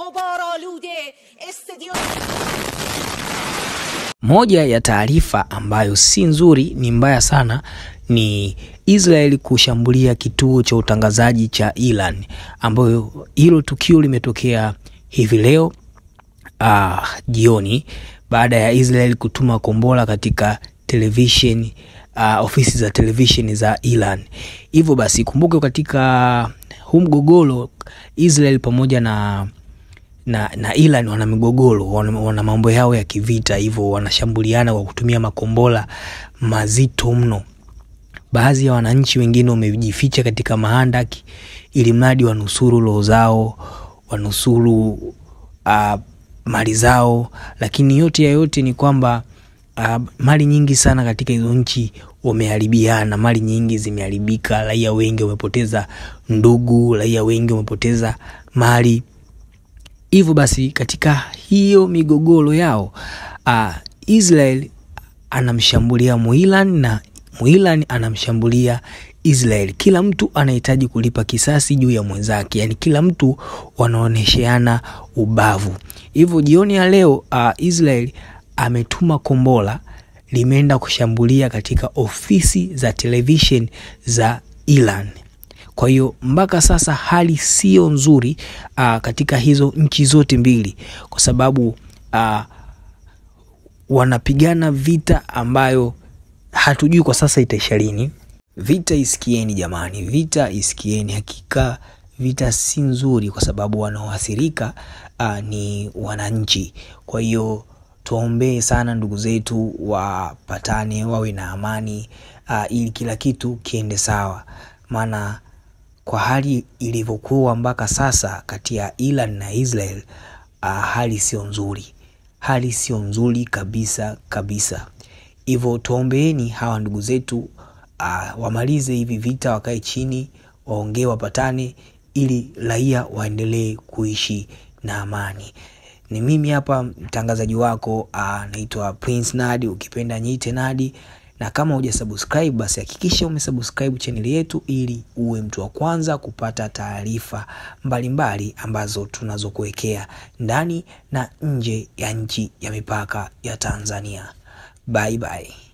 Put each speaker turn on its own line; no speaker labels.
غبارآلود استدیوم.
Moja ya taarifa ambayo si nzuri, ni mbaya sana, ni Israel kushambulia kituo cha utangazaji cha Iran, ambayo hilo tukio limetokea hivi leo jioni baada ya Israel kutuma kombora katika television, ofisi za television za Iran. Hivyo basi kumbuke katika huu mgogoro Israel pamoja na Iran wana migogoro, wana mambo yao ya kivita, hivyo wanashambuliana kwa kutumia makombora mazito mno. Baadhi ya wananchi wengine wamejificha katika mahandaki ili mradi wanusuru roho zao, wanusuru mali zao, lakini yote ya yote ni kwamba mali nyingi sana katika hizo nchi wameharibiana, mali nyingi zimeharibika, raia wengi wamepoteza ndugu, raia wengi wamepoteza mali. Hivyo basi katika hiyo migogoro yao, Israel anamshambulia Muiran na Muiran anamshambulia Israel. Kila mtu anahitaji kulipa kisasi juu ya mwenzake, yani kila mtu wanaonesheana ubavu. Hivyo jioni ya leo Israel ametuma kombora limeenda kushambulia katika ofisi za television za Iran. Kwa hiyo mpaka sasa hali sio nzuri katika hizo nchi zote mbili, kwa sababu wanapigana vita ambayo hatujui kwa sasa itaisha lini. Vita isikieni jamani, vita isikieni. Hakika vita si nzuri kwa sababu wanaoathirika ni wananchi. Kwa hiyo tuombe sana ndugu zetu wapatane, wawe na amani, ili kila kitu kiende sawa. Maana kwa hali ilivyokuwa mpaka sasa kati ya Iran na Israel, hali sio nzuri. Hali sio nzuri kabisa kabisa. Hivyo tuombeeni hawa ndugu zetu wamalize hivi vita, wakae chini, waongee, wapatane ili raia waendelee kuishi na amani. Ni mimi hapa mtangazaji wako, naitwa Prince Nadi, ukipenda niite Nadi. Na kama hujasubscribe basi hakikisha umesubscribe channel yetu ili uwe mtu wa kwanza kupata taarifa mbalimbali ambazo tunazokuwekea ndani na nje ya nchi ya mipaka ya Tanzania. Bye bye.